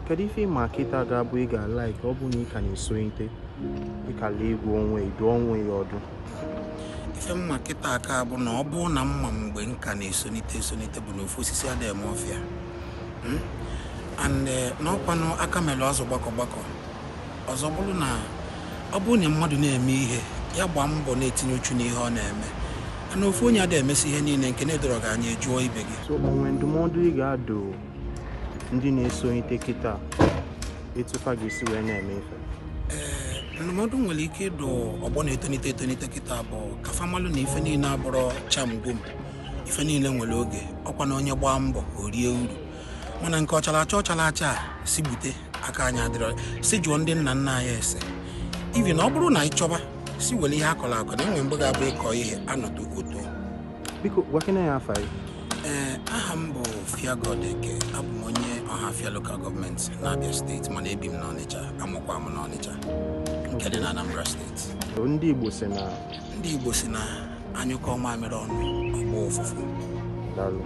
Kedu ife ịma kịta ga-abụ ị ga-alaik ọ bụ na ị ka na-esonite ịkala egwu onwe idu onwe ya ọdụ? Ife mma kịta aka bụ na ọ bụ na mma mgbe m ka na-esonite esonite bụ na ofu osisi adịghị eme ọfịa. And na ọkwanụ aka mere azụ gbakọ gbakọ. Ọzọ bụrụ na ọ bụrụ na mmadụ na-eme ihe, ya gbaa mbọ na-etinye uchu n'ihe ọ na-eme, na ofu onye adịghị emesi ihe niile nke na-edoro gị anya jụọ ibe gị. So onwe ndụmọdụ ị ga-adụ ndị na-esonite kịta etu fa ga-esi wee na-eme ife? Ee, ndụmọdụ nwere ike ịdụ ọgbọ na-etonite etonite kịta bụ ka famalụ na ife niile abụrọ chamgom, ife niile nwere oge. Ọkwa na onye gbaa mbọ o rie uru, mana nke ọchara acha ọchara acha a si gbute aka anyị adịrọ. Si jụọ ndị nna nna anyị ese ivi na ọ bụrụ na ị chọba si were ihe akọrọ akọ na enwe mgbe ga-abụ ịkọ ihe anọtụ oto. Biko gwakena ya afa gị. Ee, aha m bụ Fiagod Eke. Abụ m onye Ọhafịa Local Government na Abia Steeti, mana ebi m n'Ọnịcha, amụkwa m n'Ọnịcha nke dị na Anambra Steeti. Ndị Igbo si na Ndị Igbo si na anyụkọ mamịrị ọnụ ọgbọ ụfụfụ. Daalụ.